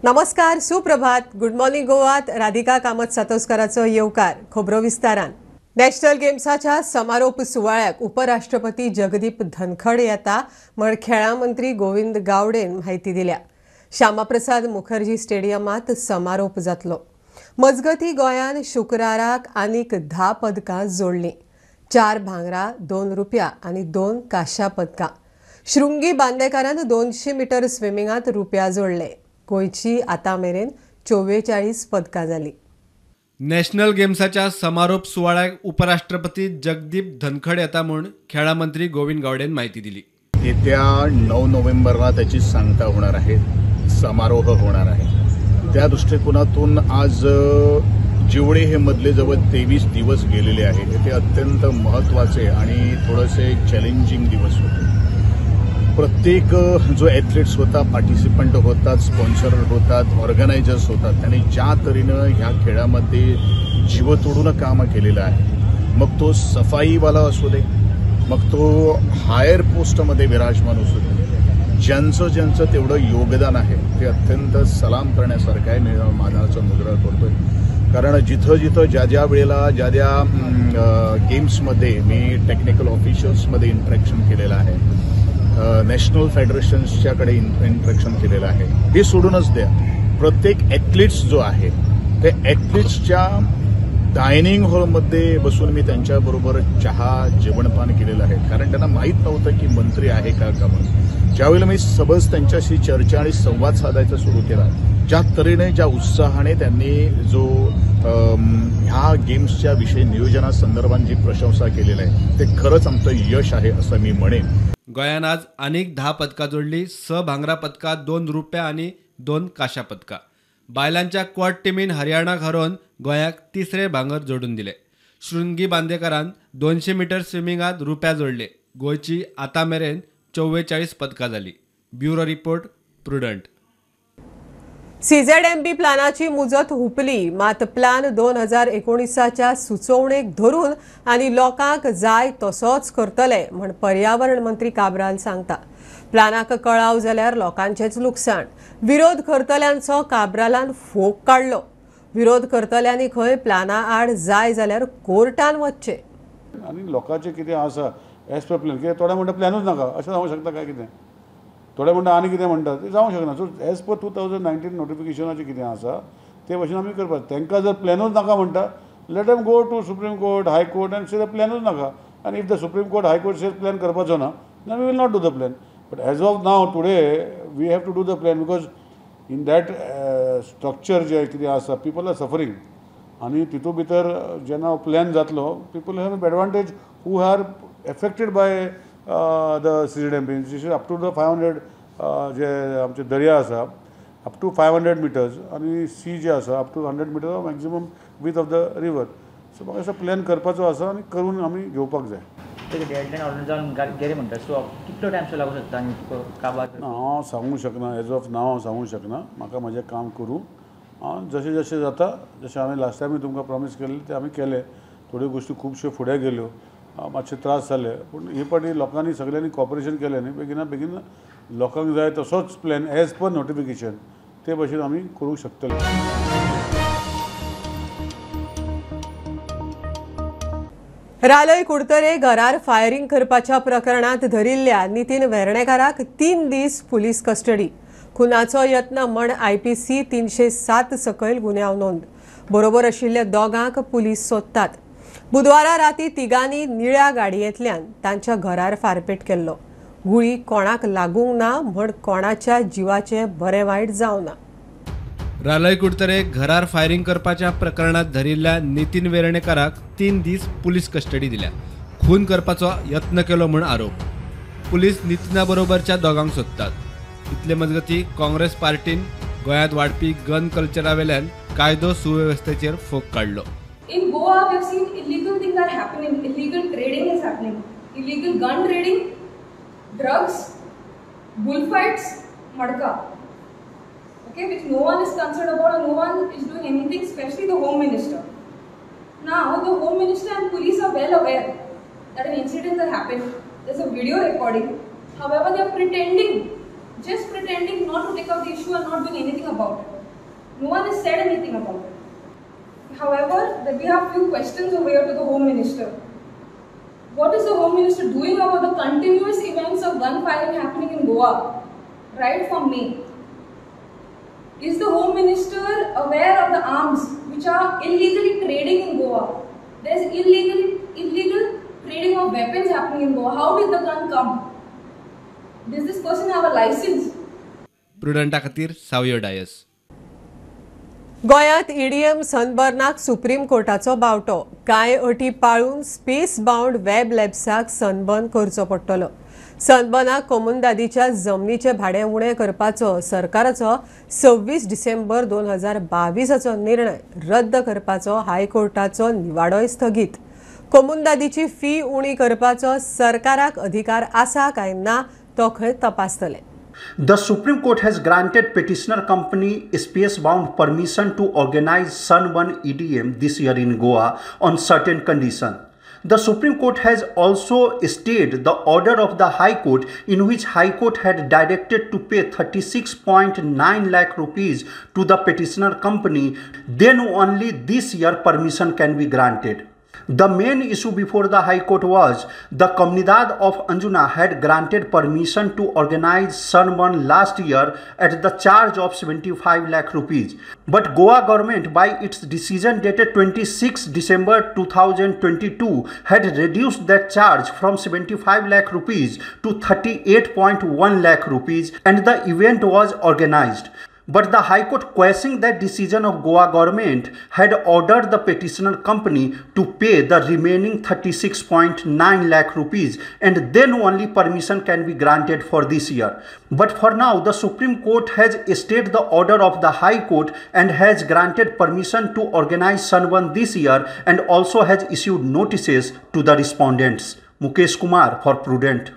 नमस्कार, सुप्रभात, good morning गोवात Radhika Kamat सातोस्कराचो येवकार। खबरो विस्तारान। नॅशनल गेम्साच्या समारोप सुवाळ्याक उपराष्ट्रपती जगदीप धनखड येता म्हण खेळां मंत्री गोविंद गावडेन म्हायती दिल्या। श्यामाप्रसाद मुखर्जी स्टेडियमात समारोप जातलो। मजगती गोंयान शुक्राराक आनीक 10 पदकां जोडलीं। 4 भांगरा, 2 रुपया आनी 2 कांश्या पदकां। शृंगी बांदेकारान 200 मीटर स्विमिंगात रुपया जोडले। गोंयची आतां मेरेन 44 पदकां जाली। नॅशनल गेम्साच्या समारोप सुवाळ्याक उपराष्ट्रपती जगदीप धनखड येता म्हूण खेळां मंत्री गोविंद गावडेन म्हायती दिली। येत्या 9 नोव्हेंबरला त्याची सांगता होणार आहे, समारोह होणार आहे। त्या दृष्टिकोनातून आज जेवढे हे मधले जवळ 23 दिवस गेलेले आहेत ते अत्यंत महत्त्वाचे आणि थोडेसे चॅलेंजिंग दिवस होते। प्रत्येक जो ॲथलीट्स होता, पार्टिसिपंट होतात, स्पॉन्सर होतात, ऑर्गनायझर्स होतात, त्यांनी ज्या तऱ्हेनं ह्या खेळामध्ये जीव तोडून काम केलेलं आहे, मग तो सफाईवाला असू दे, मग तो हायर पोस्टमध्ये विराजमान असू दे, ज्यांचं ज्यांचं तेवढं योगदान आहे ते अत्यंत सलाम करण्यासारखं आहे। मी मानाचा मुजरा करतोय, कारण जिथं जिथं ज्या ज्या वेळेला ज्या ज्या गेम्समध्ये मी टेक्निकल ऑफिशियल्समध्ये इंटरॅक्शन केलेलं आहे, नॅशनल फेडरेशन्सच्याकडे इंटरॅक्शन केलेलं आहे, हे सोडूनच द्या, प्रत्येक ॲथलीट्स जो आहे ते ॲथलीट्सच्या डायनिंग हॉलमध्ये बसून मी त्यांच्याबरोबर चहा जेवणपान केलेलं आहे, कारण त्यांना माहीत नव्हतं की मंत्री आहे का का म्हणून। ज्यावेळेला मी सबज त्यांच्याशी चर्चा आणि संवाद साधायचा सुरू केला, ज्या तऱ्हेने ज्या उत्साहाने त्यांनी जो ह्या गेम्सच्या विषयी नियोजनासंदर्भात जी प्रशंसा केलेली आहे ते खरंच आमचं यश आहे असं मी म्हणेन। गोंयान आज आनीक 10 पदकां जोडली। 6 भांगरा पदकां, 2 रुपया आनी 2 कांश्या पदकां। बायलांच्या क्वाड टिमीन हरियाणाक हरोवन गोंयाक तिसरे भांगर जोडून दिले। शृंगी बांदेकारान 200 मीटर स्विमिंगात रुपया जोडले। गोंयची आतां मेरेन 44 पदकां जाली। Bureau report, Prudent. CZMB प्लानाची मुजत हुपली, मात प्लान 2019च्या सुचोवणेक धरून आनी लोकांक जाय तसोच करतले म्हण पर्यावरण मंत्री काब्राल सांगता। प्लानाक कळाव जाल्यार लोकांचेच लुकसाण। विरोध करतल्यांचो काब्रालान फोग काडलो। विरोध करतल्यांनी खंय प्लाना आड जाय जाल्यार कोर्टान वच्चें। आनी लोकांचें कितें आसा एज पर प्लॅन, कित्याक थोडे म्हणटा प्लॅनूच नाका अशें जावंक शकता काय कितें, थोडे म्हणटा आनी कितें म्हणटा तें जावंक शकना। सो एज पर 2019 नोटिफिकेशनाचें कितें आसा ते भशेन आमी करपाक। तांकां जर प्लॅनूच नाका म्हणटा, let them go to Supreme Court, High Court and say the प्लॅनूच नाका। आनी if the Supreme Court, High Court says plan करपाचो ना, then we will not do the plan. But as of now today we have to do the plan, because in that structure जें कितें आसा people are suffering, आनी तितूंत भितर जेन्ना plan जातलो people have advantage who are affected by the CZMB up to the 500 जे आमचे दर्या आसा अप टू 500 मिटर्स आनी सी जे आसा up to 100 metres maximum width of the river. So म्हाका असो प्लॅन करपाचो आसा आनी करून आमी घेवपाक जाय। ना, हांव सांगूंक शकना, एज ऑफ नाव हांव सांगूंक शकना। म्हाका म्हजें काम करूं, हांव जशें जशें जाता जशें हांवें लास्ट टायमूय तुमकां प्रॉमीस केल्लें तें आमी केलें। थोड्यो गोश्टी खुबश्यो फुडें गेल्यो, मातशे त्रास जाले, पूण हे फावटी लोकांनी सगळ्यांनी कॉपरेशन केलें न्ही, बेगिना बेगीन लोकांक जाय तसोच प्लॅन एज पर नोटिफिकेशन ते भशेन आमी करूंक शकतले। रालय कुडतरे घरार फायरिंग करपाच्या प्रकरणात धरिल्ल्या नितीन वेर्णेकाराक 3 दीस पुलीस कस्टडी। खुनाचो यत्न म्हण IPC 307 सकयल गुन्यांव नोंद। बरोबर आशिल्ल्या दोगांक पुलीस सोदतात। बुधवारा राती तिगांनी निळ्या गाडयेंतल्यान तांच्या घरार फारपेट केल्लो। गुळी कोणाक लागूंक ना म्हण कोणाच्या जिवाचें बरें वायट जावना। रालय कुडतरे घरार फायरिंग करपाच्या प्रकरणात धरिल्ल्या नितीन वेर्णेकाराक 3 दीस पुलीस कस्टडी दिल्या। खून करपाचो यत्न केलो म्हूण आरोप। पुलीस नितीना बरोबरच्या दोगांक सोदतात। इतले मजगती काँग्रेस पार्टीन गोंयांत वाडपी गन कल्चरा वेल्यान कायदो सुवेवस्थेचेर फोग काडलो। In Goa, we have seen illegal things are happening, illegal trading is happening, illegal gun trading, drugs, bullfights, madka, okay, which no one is concerned about and no one is doing anything, especially the Home Minister. Now, the Home Minister and police are well aware that an incident has happened, there's a video recording, however, they are pretending, just pretending not to take up the issue and not doing anything about it. No one has said anything about it. However, we have few questions over here to the Home Minister. What is the Home Minister doing about the continuous events of gun firing happening in Goa right from May? Is the Home Minister aware of the arms which are illegally trading in Goa? There is illegal trading of weapons happening in Goa. How did the gun come? Does this person have a license? प्रुडंटा खातीर सावयो डायस. गोंयांत EDM सनबर्नाक supreme कोर्टाचो बावटो. कांय अटी पाळून space बावंड web लॅब्साक sunburn करचो पडटलो. सनबर्नाक कोमुंदादीच्या जमनीचे भाडें उणें करपाचो सरकाराचो 26 डिसेंबर 2022 निर्णय रद्द करपाचो हायकोर्टाचो निवाडोय स्थगीत. कोमुंदादीची फी उणी करपाचो सरकाराक अधिकार आसा काय ना तो खंय तपासतले. The Supreme Court has granted petitioner company Spacebound permission to organize Sunburn EDM this year in Goa on certain conditions. The Supreme Court has also stayed the order of the High Court in which High Court had directed to pay 36.9 lakh rupees to the petitioner company. Then only this year permission can be granted. The main issue before the High Court was the Comunidade of Anjuna had granted permission to organize Sunburn last year at the charge of 75 lakh rupees. But Goa government, by its decision dated 26 December 2022, had reduced that charge from 75 lakh rupees to 38.1 lakh rupees, and the event was organized. But the High Court, quashing that decision of Goa government, had ordered the petitioner company to pay the remaining 36.9 lakh rupees, and then only permission can be granted for this year. But for now, the Supreme Court has stayed the order of the High Court and has granted permission to organize Sunburn this year, and also has issued notices to the respondents. Mukesh Kumar for Prudent.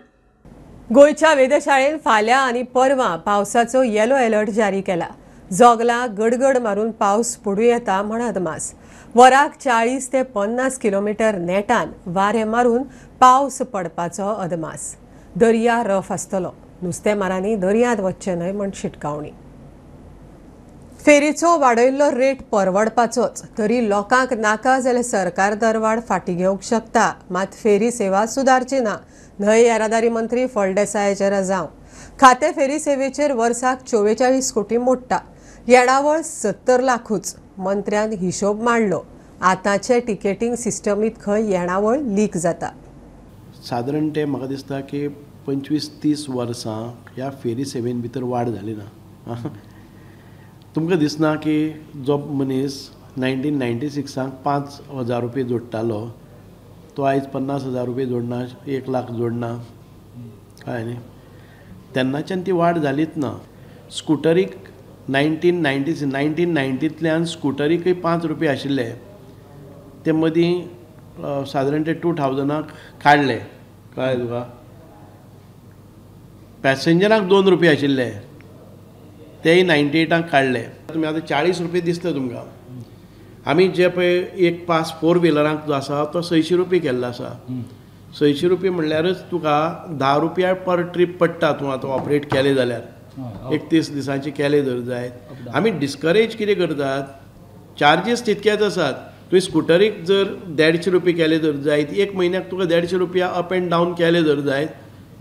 गोंयच्या वेधशाळेन फाल्यां आनी परवां पावसाचो येलो alert जारी केला. जोगला गडगड मारून पावस पडूं येता म्हण अदमास. वराक 40 ते 50 किलोमिटर नेटान वारें मारून पावस पडपाचो अदमास. दर्या रफ आसतलो. नुस्तेमारांनी दर्यांत वचचें न्हय म्हण शिटकावणी. फेरीचो वाडयल्लो रेट परवडपाचोच तरी लोकांक नाका जाल्यार सरकार दरवाड फाटीं घेवंक शकता, मात फेरी सेवा सुदारची ना. न्हंय येरादारी मंत्री फळदेसायाचेर रजांव. खातें फेरी सेवेचेर वर्साक 44 कोटी मोडटा, येणावळ 70 लाखूच. मंत्र्यान हिशोब मांडलो. आतांचे टिकेटींग सिस्टमीत खंय येणावळ लीक जाता. सादारण ते म्हाका दिसता की 25-30 वर्सां ह्या फेरी सेवेन भितर वाड जाली ना. तुमकां दिसना की जो मनीस 1996 5,000 रुपये जोडटालो तो आयज 50,000 रुपये जोडना, 1 लाख जोडना, कळ्ळें न्ही. तेन्नाच्यान ती वाड जालीच ना. स्कुटरीक 1990तल्यान स्कुटरीकय 5 रुपये आशिल्ले, ते मदीं सादारण ते 2000 काडले, कळ्ळें तुका. पॅसेंजराक 2 रुपये आशिल्ले तेय 98 काडले. तुमी आतां 40 रुपये दिसता तुमकां. आमी जे पळय एक पास 4 व्हिलरांक जो आसा तो 600 रुपये केल्लो आसा. 600 रुपये म्हणल्यारच तुका 10 रुपया पर ट्रीप पडटा. तूं आतां ऑपरेट केलें जाल्यार 31 दिसांचे केले जर जायत. आमी डिस्करेज कितें करतात, चार्जीस तितकेच आसात. तुवें स्कुटरीक जर 150 रुपये केले जर जायत, एक म्हयन्याक तुका 150 रुपया अप एंड डावन केले जर जायत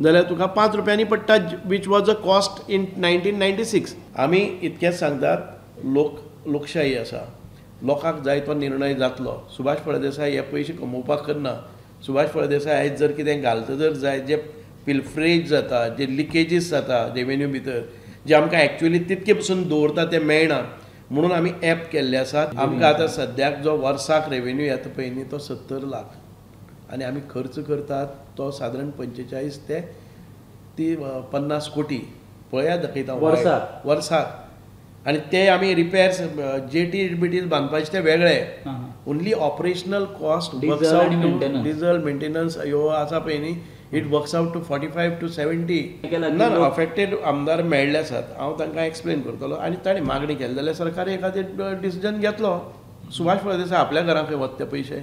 जाल्यार तुका 5 रुपयांनी पडटा, which was a cost in 1996. आमी इतकेंच सांगतात, लोकशाही आसा, लोकांक जाय तो निर्णय जातलो. सुभाष फळदेसाय हे पयशे कमोवपाक करना. सुभाष फळदेसाय आयज जर कितें घालता जर जाय, जे पिलफ्रेज जाता, जे लिकेजीस जाता रेवेन्यू भितर, जे आमकां एक्चुअली तितके पसून दवरता ते मेळना म्हणून आमी एप केल्ले आसात. आमकां आतां सद्याक जो वर्साक रेवेन्यू येता पळय न्ही तो 70 लाख आनी आमी खर्च करतात तो सादारण 45 ते 50 कोटी पळया दाखयता वर्साक. आनी ते आमी रिपेर्स जेटी बिटीज बांदपाचे ते वेगळे, only operational cost works out to diesel maintenance ह्यो आसा पळय न्ही, it works out to 45 to 70. ना अफेक्टेड आमदार मेळ्ळे आसात, हांव तांकां एक्सप्लेन करतलो आनी ताणें मागणी केली जाल्यार सरकार एखादें डिसिजन घेतलो. सुभाष फळदेसाय आपल्या घरां खंय वता ते पयशे.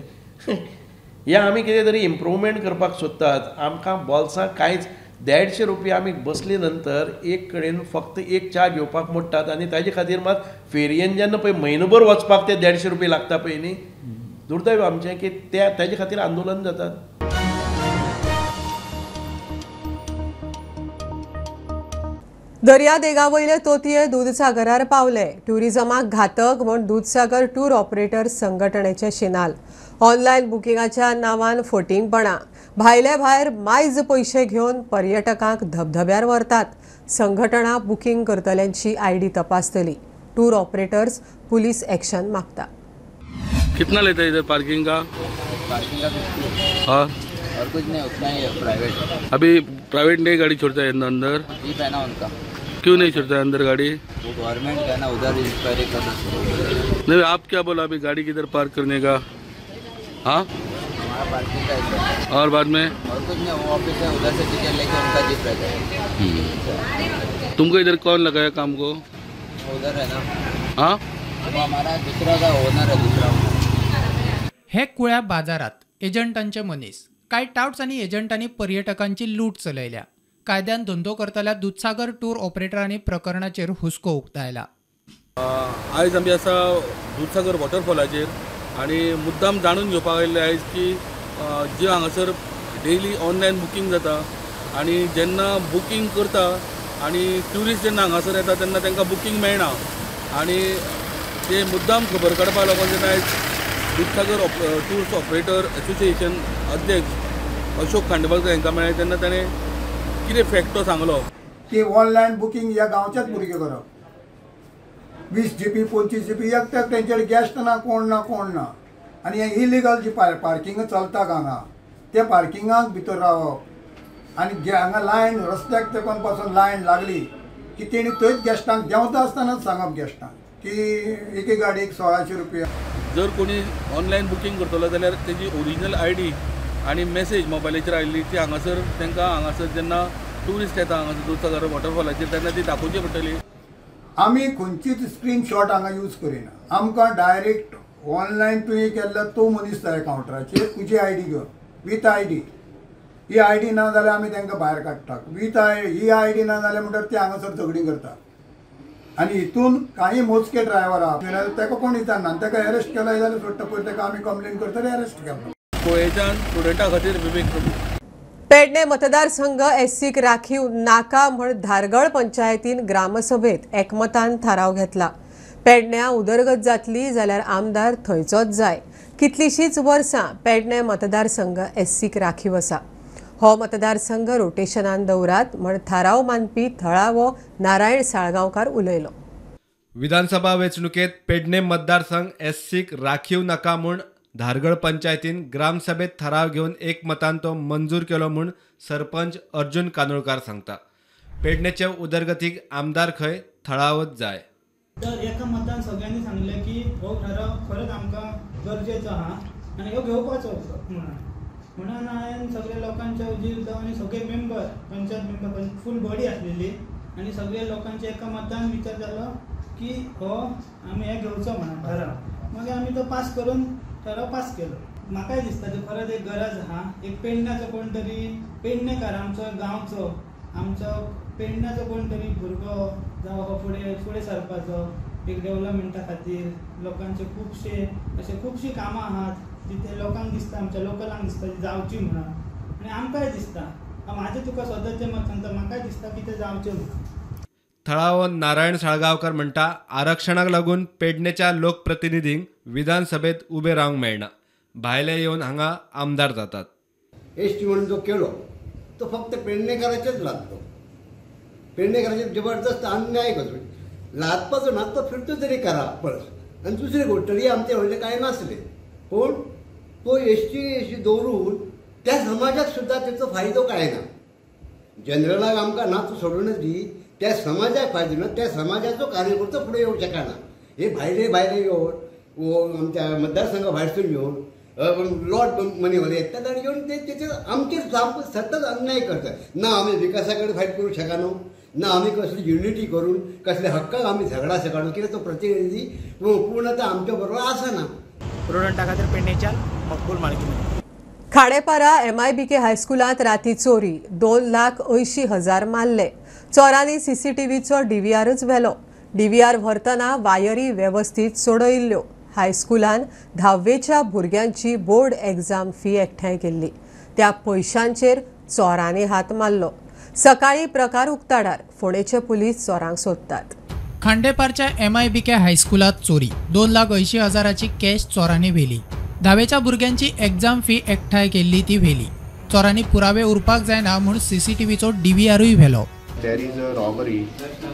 हे आमी कितें तरी इम्प्रुवमेंट करपाक सोदतात. आमकां बोल्सां कांयच 150 रुपया आमी बसले नंतर एक कडेन फक्त एक च्या घेवपाक मोडटात आनी ताजे खातीर मात फेरयेन जेन्ना पळय म्हयनोभर वचपाक ते 150 रुपया लागता पळय न्ही, दुर्दैव आमचें की त्या ताजे खातीर आंदोलन जातात. दर्यादेगावयले तोतये दुदसागरार पावले. ट्युरिजमाक घातक म्हूण दुदसागर टूर ऑपरेटर संघटनेचे शिनाल. ऑनलायन बुकिंगाच्या नांवान फटींगपणा, भायले भायर मायज पयशे घेवन पर्यटकांक धबधब्यार व्हरतात. संघटना बुकिंग करतल्यांची आयडी तपासतली. टूर ऑपरेटर्स पुलीस एक्शन मागता. कितना लेता है इधर पार्किंग का? पार्किंग का 50 हाँ, और कुछ नहीं, उतना ही है. प्राइवेट अभी प्राइवेट नहीं गाड़ी छोड़ता है अंदर? जीप है ना उनका. क्यों नहीं छोड़ता है अंदर गाड़ी? वो गवर्नमेंट का ना, उधर इंक्वायरी करना. नहीं, आप क्या बोला अभी गाड़ी किधर पार्क करने का? हाँ, हमारा पार्किंग का है और बाद में और कुछ नहीं, वो ऑफिस है उधर से टिकट लेके उनका जीप रहता है. तुमको इधर कौन लगाया काम को? उधर है ना. हाँ, वो हमारा दूसरा का ओनर है, दूसरा. हे कुळ्या बाजारात एजंटांचे मनीस कांय टावट्स आनी एजंटांनी पर्यटकांची लूट चलयल्या. कायद्यान धंदो करतल्या दुदसागर टूर ऑपरेटरांनी प्रकरणाचेर हुस्को उक्तायला. आयज आमी आसा दुदसागर वॉटरफॉलाचेर आनी मुद्दाम जाणून घेवपाक आयिल्ले आयज की जे हांगासर डेली ऑनलायन बुकींग जाता आनी जेन्ना बुकींग करता आनी ट्युरिस्ट जेन्ना हांगासर येता तेन्ना तांकां बुकींग मेळना आनी ते मुद्दाम खबर काडपाक लागून जेन्ना आयज दुदसागर टूर्स ऑपरेटर एसोसिएशन अध्यक्ष अशोक खांडेपारकर हांकां मेळ्ळें तेन्ना ताणें कितें फॅक्ट तो सांगलो की ऑनलायन बुकींग ह्या गांवच्याच भुरगे करप. 20 जीपी 25 जीपी एकट्याक तेंचेर गॅस्ट ना, कोण ना, कोण ना. आनी हें इलिगल जी पार्किंग चलता हांगा, ते पार्किंगाक भितर रावप आनी हांगा लायन रस्त्याक तेंकून पासून लायन लागली की तेणी थंयच गॅस्टांक देंवता आसतनाच सांगप गॅस्टांक की एके गाडयेक 1600 रुपया. जर कोणी ऑनलायन बुकींग करतलो जाल्यार तेजी ओरिजिनल I D आनी मॅसेज मोबायलाचेर आयिल्ली ती हांगासर तांकां हांगासर जेन्ना ट्युरिस्ट येता हांगासर दुदसागर वॉटरफॉलाचेर तेन्ना ती दाखोवची पडटली. आमी खंयचीच स्क्रीनशॉट हांगा यूज करिना. आमकां डायरेक्ट ऑनलायन तुवें केल्लो तो मनीस जाय कावंटराचेर, तुजी I D घेवन with I D. He I D ना जाल्यार आमी तांकां भायर काडटा. With I he I D ना जाल्यार म्हणटात ते हांगासर झगडीं करता. आनी हितून कांय मोजके ड्रायव्हर आहा ताका कोण विचारना आनी ताका एरेस्ट केलो जाल्यार सोडटा, पयर ताका आमी कंप्लेन करतले एरेस्ट केलो. गोंयच्यान स्टुडंटा खातीर विवेक प्रभू. पेडणे मतदारसंघ एससीक राखीव नाका म्हण धारगळ पंचायतीन ग्रामसभेत एकमतान थाराव घेतला. पेडण्या उदरगत जातली जाल्यार आमदार थंयचोच जाय. कितलीशीच वर्सां पेडणे मतदारसंघ एससीक राखीव आसा. हो मतदारसंघ रोटेशनान दवरात म्हण थाराव मानपी थळावो नारायण साळगांवकार उलयलो. विधानसभा वेंचणुकेत पेडणे मतदारसंघ एससीक राखीव नाका म्हूण धारगळ पंचायतीन ग्रामसभेत थाराव घेवन एकमतान तो मंजूर केलो म्हूण सरपंच अर्जुन कानोळकार सांगता. पेडणेचे उदरगतीक आमदार खंय थळावत जाय. तर एका मतान सगळ्यांनी सांगलें की हो ठराव खरेंच आमकां गरजेचो आहा आनी हो घेवपाचो म्हणून म्हणून हांवें सगळ्या लोकांच्या उजीर जावन आनी सगळे member panchayat member full body आसलेली आनी सगळ्या लोकांच्या एका मतान विचार जालो की हो आमी हे घेवचो म्हणून ठराव. मागीर आमी तो पास करून ठराव पास केलो. म्हाकाय दिसता ते खरेंच एक गरज आहा. एक पेडण्याचो कोण तरी पेडणेकार आमचो गांवचो आमचो पेडण्याचो कोण तरी भुरगो जावं हो फुडें फुडें सरपाचो एक डेवलपमेंटा खातीर लोकांचे खुबशे अशे खुबशीं कामां आहात जी ते लोकांक दिसता आमच्या लोकलांक दिसता ती जावची म्हणून आनी आमकांय दिसता. म्हाजें तुका स्वताचें मत सांगता, म्हाकाय दिसता की तें जावचें म्हणून. थळावो नारायण साळगांवकर म्हणटा आरक्षणाक लागून पेडणेच्या लोकप्रतिनिधींक विधानसभेत उबे रावंक मेळना, भायले येवन हांगा आमदार जातात. एस टी म्हणून जो केलो तो फक्त पेडणेकाराचेच लादलो. पेडणेकाराचेर जबरदस्त अन्याय करतो, लादपाचो ना तो फिरतो तरी करा परस. आनी दुसरी गोष्ट तरी आमचे व्हडलें कांय नासलें, पूण तो एस टी दवरून त्या समाजाक सुद्दां तेचो फायदो कांय ना. जनरलाक आमकां ना तो सोडूनच दी, त्या समाजाक फायदो ना, त्या समाजाचो कार्यकर्तो फुडें येवंक शकना. हे भायले भायले येवन आमच्या मतदारसंघा भायरसून येवन लॉट मनीवाले येतात आनी येवन ते तेचेर आमचेर सामको सतत अन्याय करतात. ना आमी विकासा कडेन फायट करूंक शकना, ना आमी कसली युनिटी करून कसले हक्काक आमी झगडा शकना, कित्याक तो प्रतिनिधी पूर्णतः आमच्या बरोबर आसना. प्रुडंटा खातीर पेडणेच्यान मकबूल माळकी. खांडेपारा एमआयबीके हायस्कुलांत राती चोरी, 2,80,000 मारले. चोरांनी सीसीटीव्हीचो डीव्हीआरच व्हेलो. डीव्हीआर व्हरतना वायरी वेवस्थीत सोडयिल्ल्यो. हायस्कुलान धावेच्या भुरग्यांची बोर्ड एग्जाम फी एकठांय केल्ली, त्या पयशांचेर चोरांनी हात मारलो. सकाळी प्रकार उक्ताडार, फोंडेचे पुलीस चोरांक सोदतात. खांडेपारच्या एमआयबीके हायस्कुलात चोरी, 2,80,000ची कॅश चोरांनी व्हेली. धावेच्या भुरग्यांची एग्जाम फी एकठांय केल्ली ती व्हेली. चोरांनी पुरावे उरपाक जायना म्हूण सीसीटीव्हीचो डीव्हीआरूय व्हेलो. There is a robbery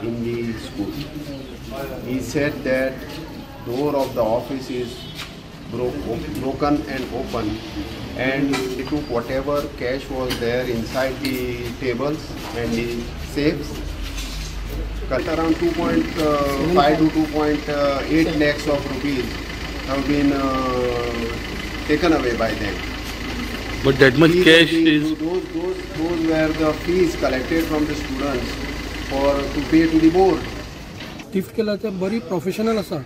in the school. He said that door of the office is broken and open, and he took whatever cash was there inside the tables and the safes. Cut around 2.5 to 2.8 lakhs of rupees have been taken away by them. But that much cash is... Those were the fees collected from the students for to pay to the board. Theft केला ते बरी professional आसा,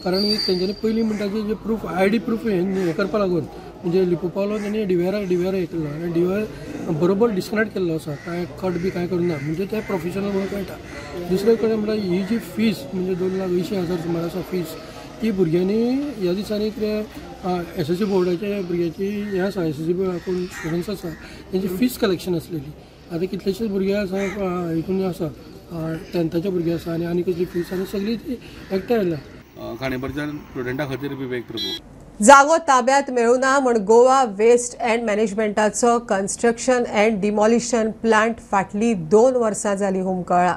कारण तेंच्यांनी पयलीं म्हणटा जे proof I D proof हें करपा लागून म्हणजे लिपोवपा तेणी डीव्हीआर हे केल्लो आनी डीव्हीआर बरोबर डिस्कनेक्ट केल्लो आसा, कांय कट बी कांय करूं ना, म्हणजे ते प्रोफेशनल म्हणून कळटा. दुसरे कडेन म्हणल्यार ही जी फीज म्हणजे 2,80,000 सुमार आसा फीज, ती भुरग्यांनी ह्या दिसांनी कितें एस एस सी बोर्डाच्या भुरग्याची हें आसा, एस एस सी कोण स्टुडंट्स आसा तेंची फीज कलेक्शन आसलेली. आतां कितलेशेच भुरगे आसा हितून आसा, टेंथाचे भुरगे आसा आनी आनी कसली फीज आनी सगळी ती एकठांय आयल्या. खांडेपारच्या स्टुडंटा खातीर विवेक प्रभू. जागो ताब्यात मेळुना म्हूण गोवा वेस्ट अँड मॅनेजमेंटाचो कन्स्ट्रक्शन अँड डिमॉलिशन प्लांट फाटली 2 वर्सां जाली हुमकळ्ळा.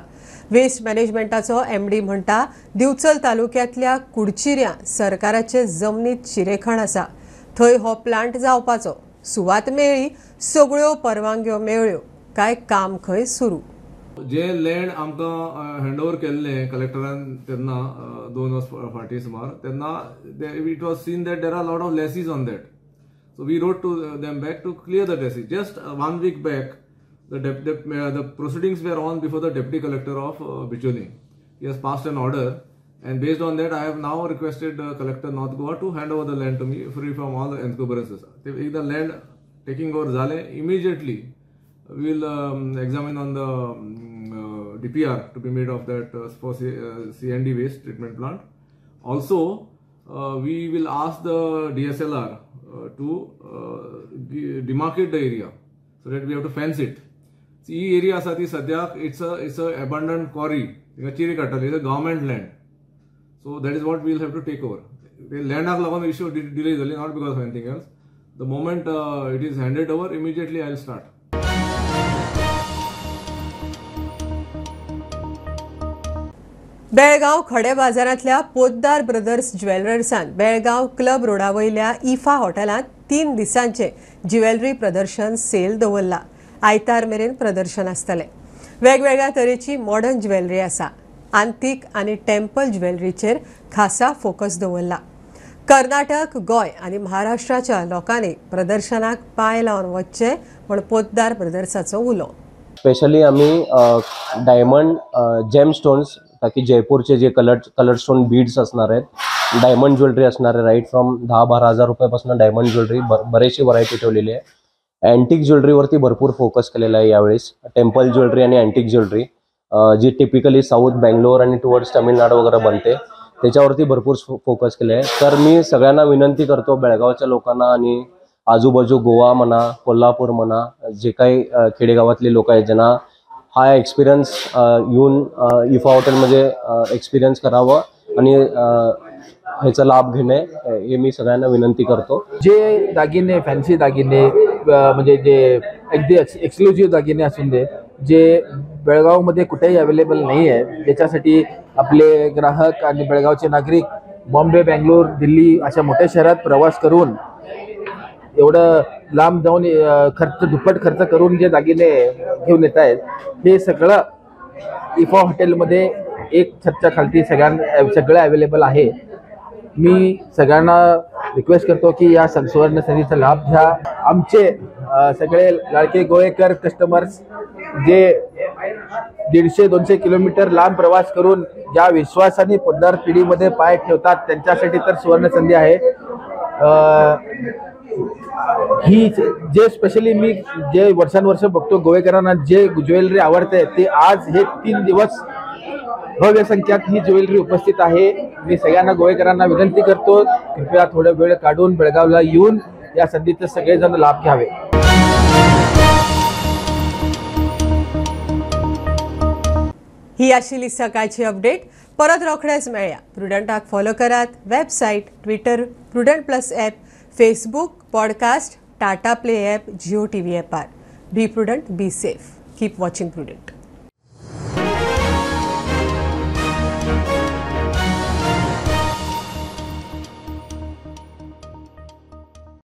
वेस्ट मॅनेजमेंटाचो एमडी म्हणटा दिवचल तालुक्यांतल्या कुडचिऱ्या सरकाराचे जमनीत चिरेखण आसा, थंय हो प्लांट जावपाचो. सुवात मेळ्ळी, सगळ्यो परवानग्यो मेळ्ळ्यो, काय काम खंय सुरू. जे लँड आमकां हँड ओवर केल्लें कलेक्टरान तेन्ना 2 वर्स फाटीं सुमार, तेन्ना it was seen that there are lot of lessees on that. So we wrote to them back to clear the lessees. Just 1 week back the proceedings were on before the deputy collector of Bicholim. He has passed an order, and based on that I have now requested collector North Goa to hand over the land to me free from all the encumbrances. If the land taking over जालें immediately we will examine on the DPR to be made of that for C&D waste treatment plant. Also, we will ask the DSLR to demarcate the area so that we have to fence it. See, this area asa ti sadhyak it's a abandoned quarry. Chiri kattali, it's a government land. So that is what we will have to take over. The land ak lagun issue delay jali, not because of anything else. The moment it is handed over, immediately I will start. Belgaum खडे बाजारांतल्या Poddar brothers ज्वेलर्सान Belgaum club रोडावयल्या इफा हॉटेलांत 3 दिसांचे jewellery प्रदर्शन sale दवरला. आयतार मेरेन प्रदर्शन आसतलें. वेगवेगळ्या तरेची मॉडर्न ज्वेलरी आसा. आंतीक आनी टेम्पल ज्वेलरीचेर खासा फोकस दवरला. कर्नाटक, गोंय आनी महाराष्ट्राच्या लोकांनी प्रदर्शनाक पांय लावन वचचें म्हूण पोद्दार ब्रदर्साचो उलो. स्पेशली आमी डायमंड जेम स्टोन्स, ताकी जयपूरचे जे कलर स्टोन बीड्स असणार आहेत, डायमंड ज्वेलरी असणार आहे, राईट फ्रॉम 10-12 हजार रुपयापासून डायमंड ज्वेलरी बरेचशी व्हरायटी ठेवलेली आहे. अँटिक ज्वेलरीवरती भरपूर फोकस केलेला आहे यावेळेस. टेम्पल ज्वेलरी आणि अँटिक ज्वेलरी जी टिपिकली साऊथ बँगलोर आणि टुवर्ड्स तामिळनाडू वगैरे बनते त्याच्यावरती भरपूर फोकस केले आहे. तर मी सगळ्यांना विनंती करतो, बेळगावच्या लोकांना आणि आजूबाजू गोवा म्हणा, कोल्हापूर म्हणा, जे काही खेडेगावातले लोक आहेत ज्यांना हा एक्सपिरियन्स येऊन इफा हॉटेलमध्ये एक्सपिरियन्स करावं आणि ह्याचा लाभ घेणे हे मी सगळ्यांना विनंती करतो. जे दागिने, फॅन्सी दागिने म्हणजे जे अगदी एक्सक्लुझिव्ह दागिने असून दे, जे बेळगावमध्ये कुठेही अवेलेबल नाही आहे, ज्याच्यासाठी आपले ग्राहक आणि बेळगावचे नागरिक बॉम्बे, बँगलोर, दिल्ली अशा मोठ्या शहरात प्रवास करून एवढं लांब जाऊन खर्च दुप्पट खर्च करून जे दागिने घेऊन येत आहेत, हे सगळं इफा हॉटेलमध्ये एक छतच्या खालती सगळं अवेलेबल आहे. मी सगळ्यांना रिक्वेस्ट करतो की या सुवर्ण संधीचा लाभ घ्या. आमचे सगळे लाडके गोवेकर कस्टमर्स जे 150-200 किलोमीटर लांब प्रवास करून ज्या विश्वासाने पोद्दार पिढीमध्ये पाय ठेवतात त्यांच्यासाठी तर सुवर्ण संधी आहे. ही जे स्पेशली मी जे वर्षानुवर्ष बघतो गोवेकरांना जे ज्वेलरी आवडते ते आज हे 3 दिवस भव्य संख्यात ही ज्वेलरी उपस्थित आहे. मी सगळ्यांना गोवेकरांना विनंती करतो, कृपया थोडा वेळ काढून बेळगावला येऊन या संधीचा सगळेजण लाभ घ्यावे. ही आशिल्ली सकाळची अपडेट. परत रोखडेच मेळया. प्रुडंटाक फॉलो करात. Website, Twitter, Prudent plus app, Facebook, podcast, Tata Play app, Jio TV ॲपार. Be prudent, be safe, keep watching Prudent.